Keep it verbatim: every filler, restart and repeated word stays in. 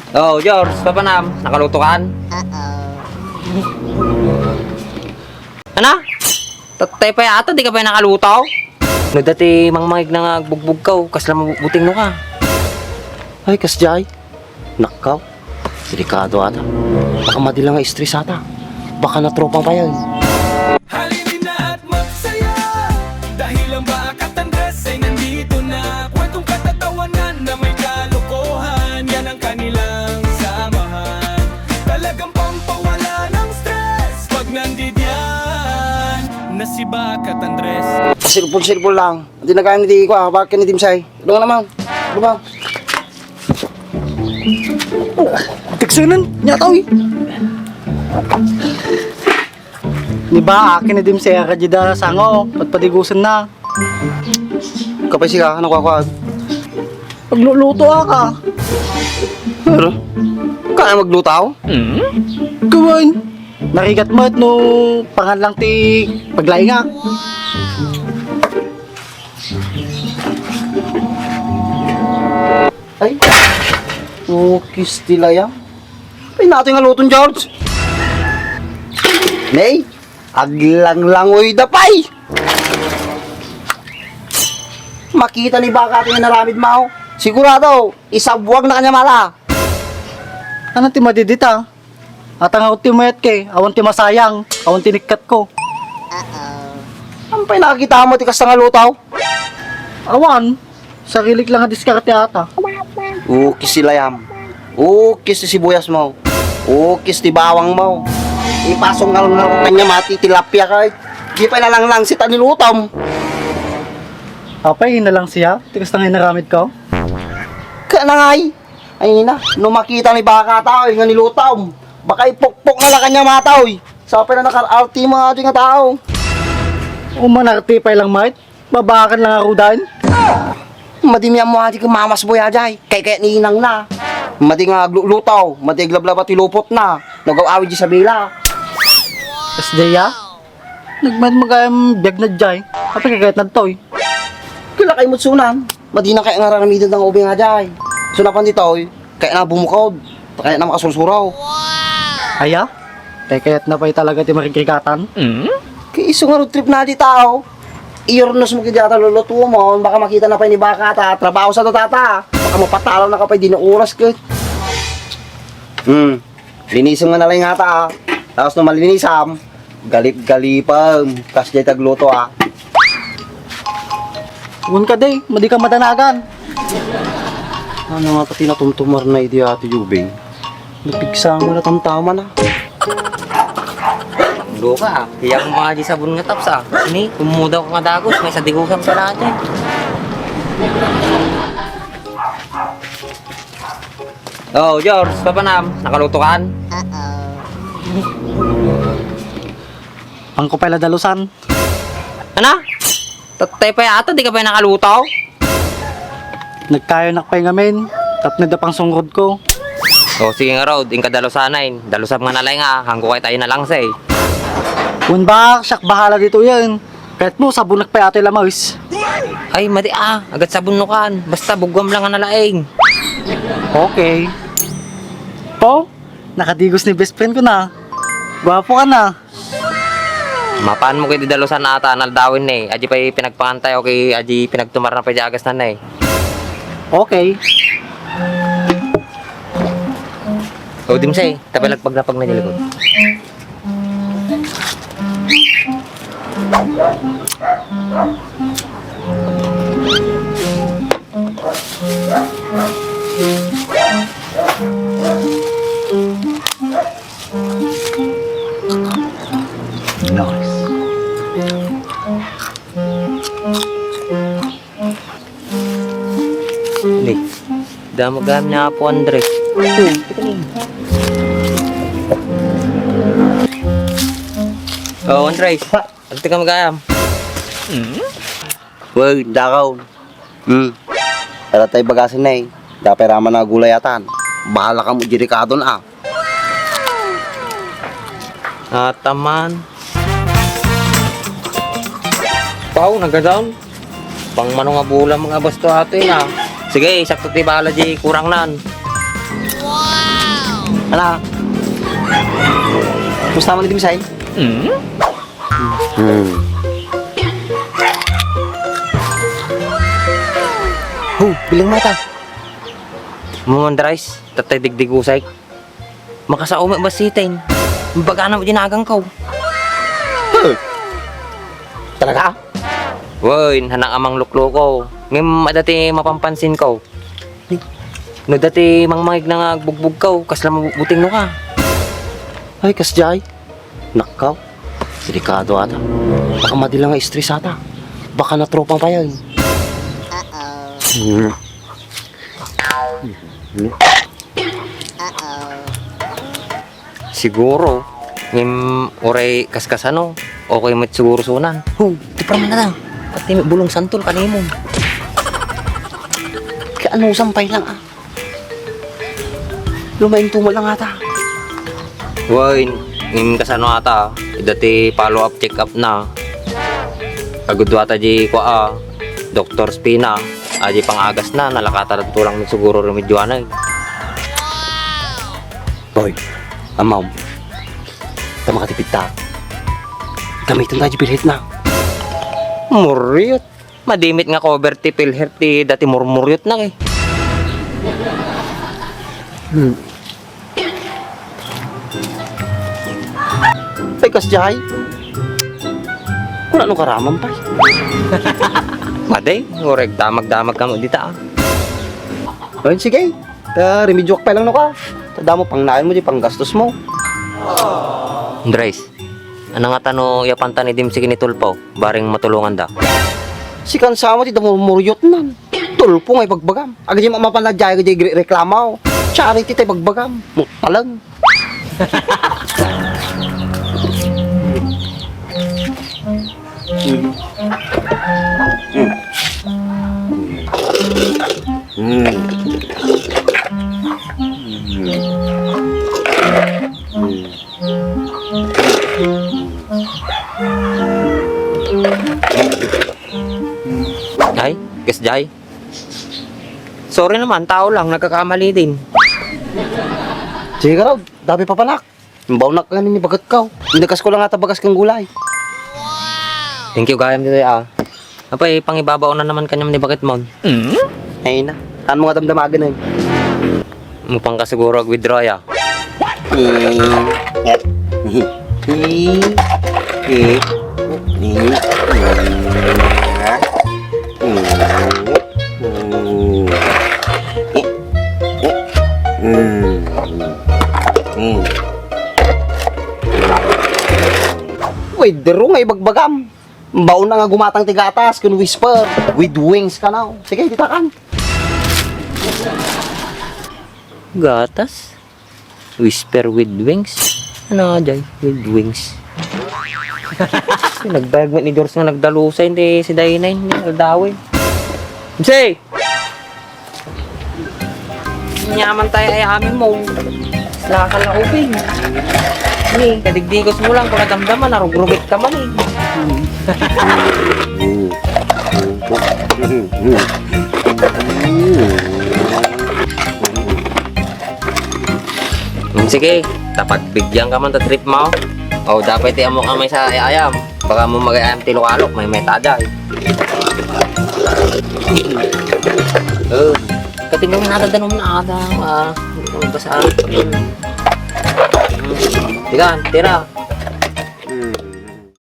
Oh, George, papanam, nakaluto kan? Ana? Tattay pay ata, di ka pay nakaluto? No dati mangmangig na nga agbugbog ka, oh, kasla mabuting no ka. Ay, kasdiay. Nakkaw. Delikado ata. Baka madila nga stress ata. Baka natropang pa yan. Halina at magsaya dahil ang Bakat Andres ay nandito na. Kwentong katatawanan na may kalokohan, yan ang kanilang samahan. Talagang pampawala ng stress pag nandidiyan na si Bakat Andres. Pasilpon-silpon lang. Di na kaya ni di ko, ah. Bakit ni Dimsay? Ano nga naman? Ano ba? Tiksanan, nyataw eh. Di ba, akin ni Dimsay, ah, kadya da sango, padpadigusan na. Kapay sika, ano kwa kwa? Pagluluto ka. Pero, kaya magluto ako? Kawan, narigat mo no pangan lang ti paglaingak. Ay, ukis ti layam. Ay, nato nga luton, George. Nay, aglanglangoy da pay. Makita ni Bakat ti inaramid mo. Sigurado, isabuag na kanya mala. Ano ti madidita? Ata nga ti mayat ke, awan ti masayang, awan ti nikkat ko. Ampay nakakita mo ti kasta nga lutaw? Awan, sarilik lang nga diskarte ata. Ukis ti layam. Ukis ti sibuyas mo. Ukis ti bawang mo. Ipasong nga lang kanya mati tilapia kay. Di pay nalanglang si tanilutom. Apay, nalang siya? Ti kasta nga inaramid ko? Kanangay. Ay na, no makita ni Bakat, oy, nga nilutom, baka ipukpok na la kanya mata, oy. Sapay na nakar-arti mga di nga tao. Umanarti pay lang, mate. Babakan lang ako dan. Madi mi ammo adi kang mamas boy ajay. Kay kaya ni inang na. Madi nga agluluto, madi aglablaba ti lupot na. Nagaw-awid di sabila. Kas Jaya? Nagman magayam biag na jay. Apay kagayat na toy? Kila kay mutsunan. Madina kay nga raramidan nga ubing nga jay. Sunapan ditoy, kay na bumukod. Kay na makasursuraw. Aya? Kay kayat na pay talaga ti marigrigatan? Kay isu nga road trip na di tao. Iurnos mo kidi ata luluto mo, baka makita na pay ni Bakat ta, trabaho sa tatata. Baka mapatalaw na ka pay, di na oras ket. Hmm. Linisem nga nalay ngata, ah. Tapos no malinisam, galip-galipem. Kas jay tagluto, ah. Wen ka, day, madi ka madanagan. Ano nga pati natumtumar na idi Ate Jubing? Napigsa mo na tamtama na. Luka, ah. Iya mo nga di sabon nga taps, ah. Ini, kumudaw ka nga dagos, may sadigusan pala ate. Oh, George, papanam, nakaluto kan? Pangko pay la dalusan. Ana? Tattay pay ata, di ka pay nakaluto? Nagkayo nak pay ngamin, tapno da pang sungrod ko. O, sige nga, Rod, inka dalusanay. Dalusam nga nalay nga, hangko kay tayo na lang, say. Wen ba, siak bahala dito yan. Kahit mo, sabunak pay atoy lamis. Ay, madi ah. Agat sabunnukan. Basta bugwam lang nga nalaing. Okay. Po, nakadigos ni best friend ko na. Gwapo ka na. Mapan mo kay di dalusan ata, naldawin ni. Adi pa'y pinagpangantay, okay, adi pinagtumar na pa'y di agas na, eh. Okay. O, di mo siya, eh. Tapay lagpag na pag na di likod. Nice. Ni, damo gam ni Apo Andres. Oh, Andres. Ante ka magayam. Well, dakaw. Hmm. Tara tayo bagasin na eh. Dapay raman na gulay atan. Bahala ka mo, delikado na ah. Ataman. Pau, nagadaon. Pang mano nga bula mga basto ato yun ah. Sige, sakto ti bala di kurang nan. Ala. Kumusta man idi, Misay? Hmm? Hmm. Ho, bilang mata. Mo, Andres, tatay digdigusay. Makasao met basiten. Bagana met dinagangko. Huh. Talaga? Wen, hanak a manglukloko. Ngem adda ti mapampansinko. No adda ti mangmangigna nga agbugbugko, kasla mabuting no ka. Ay, kasdiay. Nakkaw. Delikado ata. Baka madi lang nga stress ata. Baka natropa pa yan. Hmm. Siguro, ngem uray kaskasano, okay met siguro sunan. Ho, ti pramnada. Pati met bulong santol kanimon. Kaya ano, sampay lang, ah. Lumainto mo lang ata. Wen, ngem kasano ata, adda ti follow-up check-up na. Agudua ta di kua, Doktor Spina, a di pang-agas na, nalakata da tulang siguro remedyoanay. Boy, amam, ta makatipid ta. Gamitan ta di PhilHealth na. Muriot. Madi met nga cover ti PhilHealth ti dati murmuriot na, eh. Hmm. Ay, kasdiay. Kuna no karaman pay. Madi, uray agdamag-damag kamo dita, ah. Ay, sige. Ta, remedyoak pay lang no ka. Ta damo pangnayon mo di panggastos mo. Andres, ano nga tano yapan ta ni Dimsik ni Tulpo, bareng matulongan da? Sikan sa mo ti damurmuriot nan. Tulpo nga ibagbagam. Agdi mapan na jay, agdi re-, reklamo. Charity ti ibagbagam. Mutalang. Ay, kasdiay. Sorry naman, tao lang, nagkakamali din. Sige ka raw, dabi papanak. Imbawnak ka ni bagat ka. Inagas ko lang ata bagas kang gulay. Thank you, gayam dito, ah. Apay, pangibabaw na naman kanyam ni bagat mo. Hmm? Ay na, saan mo nga damdamagan, eh? Mupang ka siguro ag-withdraw, ya. Withdraw nga ibagbagam. Baon na nga gumatang ti gatas, kun whisper, with wings ka na. Sige, ditakan. Gatas? Whisper with wings? Ano nga jay? With wings. Nagbayag met ni George nga nagdalusay, hindi si Dainay, hindi nagdawin. Say! Nyaman tayo ay amin mo. Nakakalaupin. Ni, kadigdigos mo lang, kung nadamdaman, narugrugit ka man eh. Hmm, sige, ta pagbigyan ka man ta trip mo. O, dapat ti amok amay sa ayam. Baka mo magayam ti lukalok, may meta dyan. Oh, kating gawin nata danum na ada, ah, basa. Tigan, tira.